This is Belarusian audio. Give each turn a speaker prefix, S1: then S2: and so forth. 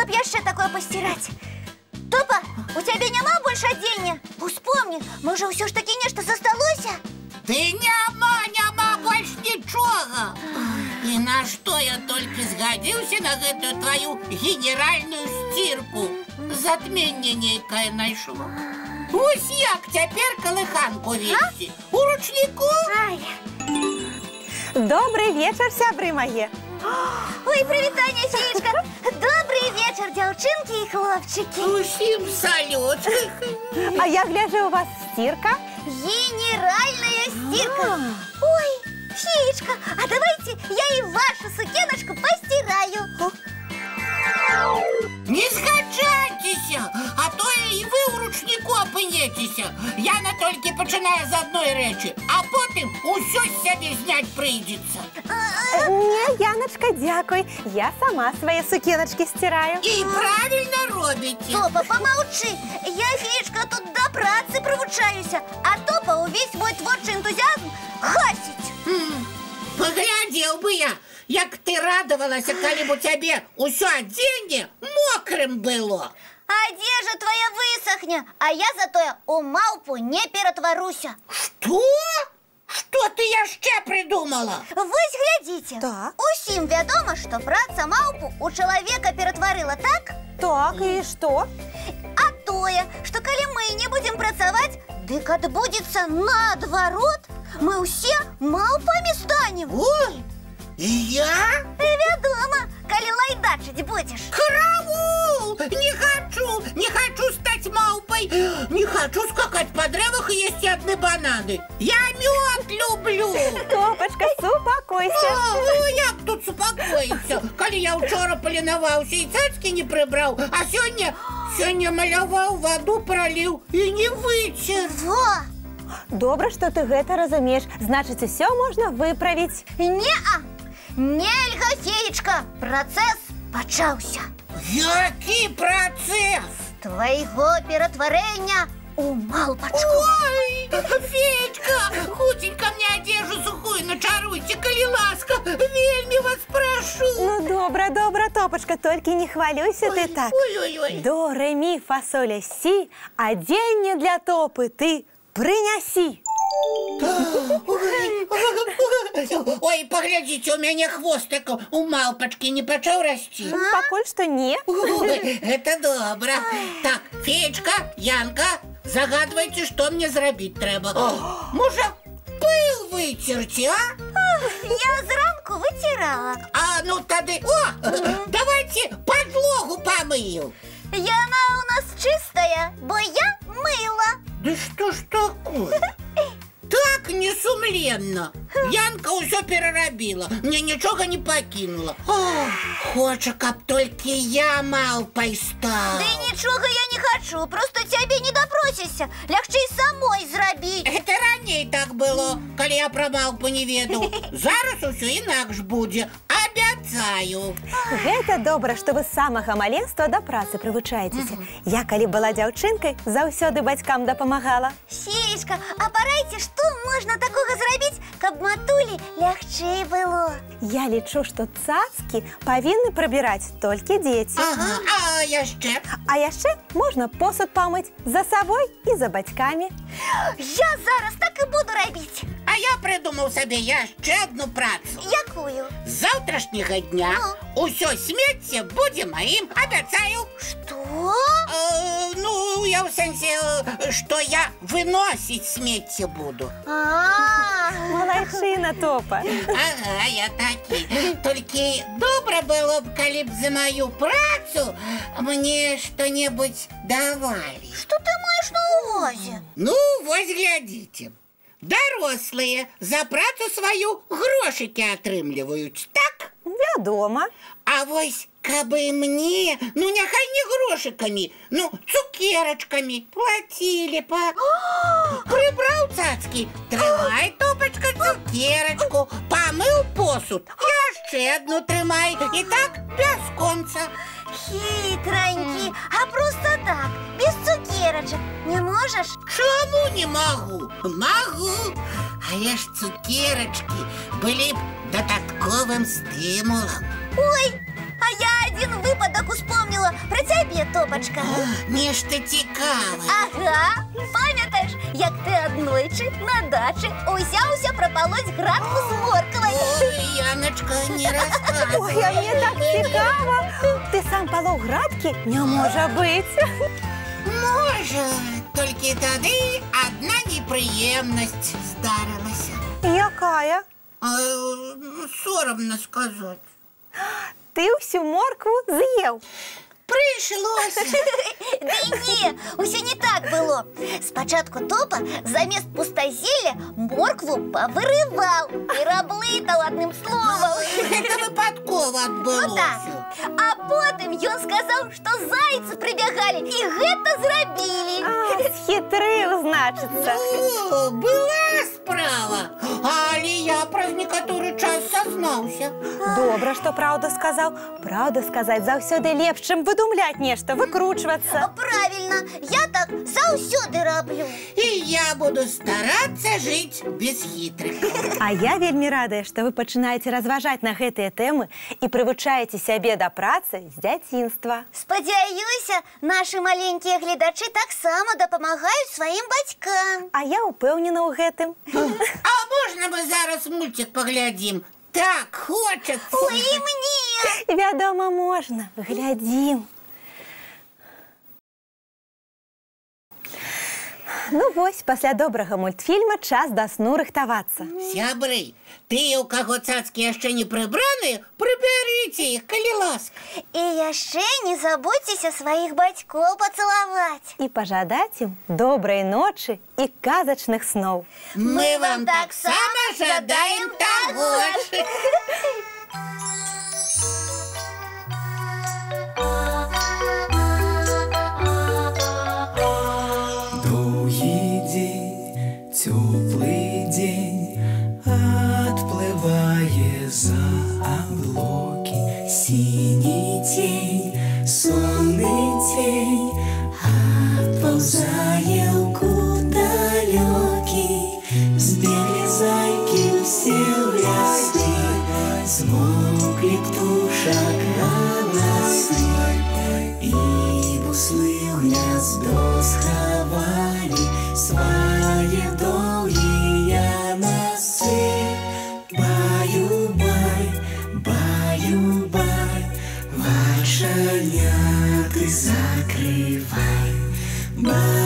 S1: Што б яшчэ такое пасціраць? Топа, у цябе няма больш адзення? Успомні, можа, ўсё ж такі нешта засталося?
S2: Ды няма, няма больш нічога. І на што я толькі згадзіўся на гэтую тваю генеральную сцірку? Затменне нейкае найшло. Вось як цяпер калыханку весці? У ручніку?
S1: Ай.
S3: Добры вечар, сябры мае.
S1: Ой, прывітанне, Феечка. Добры вечар, дзяўчынкі і хлопчыкі.
S2: Усім салют.
S3: А я гляжу, у вас стирка.
S1: Генеральная стирка. Ой, Феечка, а давайте я и вашу сукеначку постираю.
S2: Не згаджайцеся, а то і вы ў ручніку апынецеся. Яна толькі пачынае з адной рэчы, а потым усё з сябе зняць прыйдзецца.
S3: Не, Яначка, дзякуй. Я сама свае сукеначкі сціраю.
S2: І правільна робіце.
S1: Топа, помолчи. Я, Феечка, тут до працы прывучаюся, а Топа увесь мой творчы энтузиазм гасіць.
S2: Паглядзеў бы я, як ты радавалася, калі б у цябе ўсё адзенне мокрым было.
S1: Адзежа твоя высохне, а я затое у малпу не ператваруся.
S2: Што? Што ты яшчэ прыдумала?
S1: Вось глядзіце.
S3: Так.
S1: Усім вядома, што праца малпу у чалавека ператварыла, так?
S3: Так, і што?
S1: А тое, што калі мы не будзем працаваць, дык адбудзецца наадварот. Мы ўсе малпамі станем.
S2: Ой, і я?
S1: Вядома, калі лайдачыць будзеш.
S2: Караул! Не хочу, не хочу стать малпой. Не хочу скакать по дрэвах и есть одни бананы. Я мед люблю.
S3: Топачка, супакойся.
S2: А, як тут супакоіцца, калі я учора паленаваўся і цацкі не прыбраў, а сёння маляваў, ваду праліў і не выцер.
S1: Во!
S3: Добра, што ты гэта разумееш. Значыць, усё можна выправіць.
S1: Не-а! Нельга, Феечка! Працэс пачаўся.
S2: Які працэс?
S1: Твайго ператварэння у малпачку.
S2: Ой, Феечка, хуценька мне адзежу сухую начаруйце, калі ласка, вельмі вас прашу.
S3: Ну, добра, добра, Топачка, толькі не хвалюйся ты так.
S2: Ой-ой-ой.
S3: До, ре, ми, фа, соль, ля, си, адзенне для Топы ты прынясі.
S2: Ой, паглядзіце, у мяне хвостык у малпачкі не пачаў расці.
S3: Пакуль што не.
S2: Ой, гэта добра. Так, Феечка, Янка, загадвайце, што мне зрабіць трэба. Можа, пыл выцерці, а?
S1: Я зранку выцірала.
S2: А, ну тады, о, давайте падлогу памыю.
S1: Яна у нас чыстая, бо я мыла.
S2: Да што ж такое? Так несумленна. Янка ўсё перарабіла, мне нічога не пакінула. О, хоча, каб толькі я малпай стаў.
S1: Ды нічога я не хачу, просто цябе не допросішся. Лягчэй самой зрабіць.
S2: Гэта раней так было, калі я пра малпу не ведаў. Зараз усё інакш будзе, абяцаю.
S3: Гэта добра, што вы з самага маленства да працы прывучаецеся. Я, калі была дзяўчынкай, заўсёды бацькам дапамагала.
S1: Феечка, а парайце, што можна такога зрабіць, каб матулі лягчэй было?
S3: Я лічу, што цацкі павінны прыбіраць толькі дзеці.
S2: Ага, а яшчэ?
S3: А яшчэ можна посуд памыць за сабой і за бацькамі.
S1: Я зараз так і буду рабіць.
S2: А я прыдумаў сабе яшчэ адну працу.
S1: Якую?
S2: З заўтрашняга дня усё смецце будзе маім, абяцаю.
S1: Што?
S2: Ну, я ў сэнсе, што я выносіць смецце буду.
S1: А-а-а.
S3: Малайчына, Топа.
S2: Ага, я такі. Толькі добра было б, калі б за маю працу мне што-небудзь давалі.
S1: Што ты маеш на ўвазе?
S2: Ну, вось глядзіце. Дарослыя за працу сваю грошыкі атрымліваюць, так?
S3: Вядома.
S2: А вось каб і мне, ну няхай не грошыкамі, ну цукерачкамі плацілі па. Прыбраў цацкі, трымай, Топачка, цукерачку, памыў посуд, яшчэ адну трымай, і так бясконца.
S1: Хітранькі, а просто так, без цукерачак не можаш?
S2: Чаму не магу? Магу. Але ж цукерачкі былі б дадатковым стымулам.
S1: Ой, а я адзін выпадак успомніла пра цябе, Топачка.
S2: Нешта цікавае.
S1: Ага, памятаеш, як ты аднойчы на дачы узяўся прапалоць градку з морквай?
S2: Ой, Яначка, не расказвай.
S3: Ой, а мне так цікава. Ты сам палоў градкі? Не можа быць.
S2: Можа, толькі тады адна непрыемнасць здарылася.
S3: Якая?
S2: Сорамна сказаць.
S3: Ты ўсю моркву з'еў.
S2: Прыйшлося.
S1: Ды не, усё не так было. Спачатку Топа замест пустазелля моркву павырываў, пераблытаў адным словам.
S2: Гэта выпадкова
S1: Ну так.
S2: адбылося.
S1: А потым ён сказаў, што зайцы прыбягалі і гэта зрабілі.
S3: А, схітрыў, значыцца.
S2: Ну, была справа, але я праз некаторы час сазнаўся.
S3: Добра, што праўду сказаў. Праўду сказаць заўсёды лепш, чым выдумляць нешта, выкручвацца.
S1: Правільна, я так заўсёды раблю.
S2: І я буду старацца жыць без хітрыкаў.
S3: А я вельмі радая, што вы пачынаеце разважаць на гэтыя тэмы і прывучаеце сябе да працы з дзяцінства.
S1: Спадзяюся, нашы маленькія гледачы таксама дапамагаюць сваім бацькам.
S3: А я ўпэўнена ў гэтым.
S2: А можна мы зараз мульцік паглядзім? Так хочацца.
S1: Ой, і мне!
S3: Вядома, можна. Глядзім. Ну вось, пасля добрага мультфільма час да сну рыхтавацца.
S2: Сябры, тыя, у каго цацкі яшчэ не прыбраны, прыбярыце іх, калі ласка.
S1: І яшчэ не забудзьцеся сваіх бацькоў пацалаваць.
S3: І пажадаць ім добрай ночы і казачных сноў.
S2: Мы вам таксама жадаем таго ж.
S4: Доўгі дзень, цёплы дзень адплывае за аблокі. Сіні цень, сонны цень адпаўзае ў кут далёкі. Збеглі зайкі ўсе ў лясы, змоўклі птушак галасы. І буслы ў гняздо схавалі свае доўгія насы. Баю-бай, баю-бай, вачаняты закрывай. Баю-бай.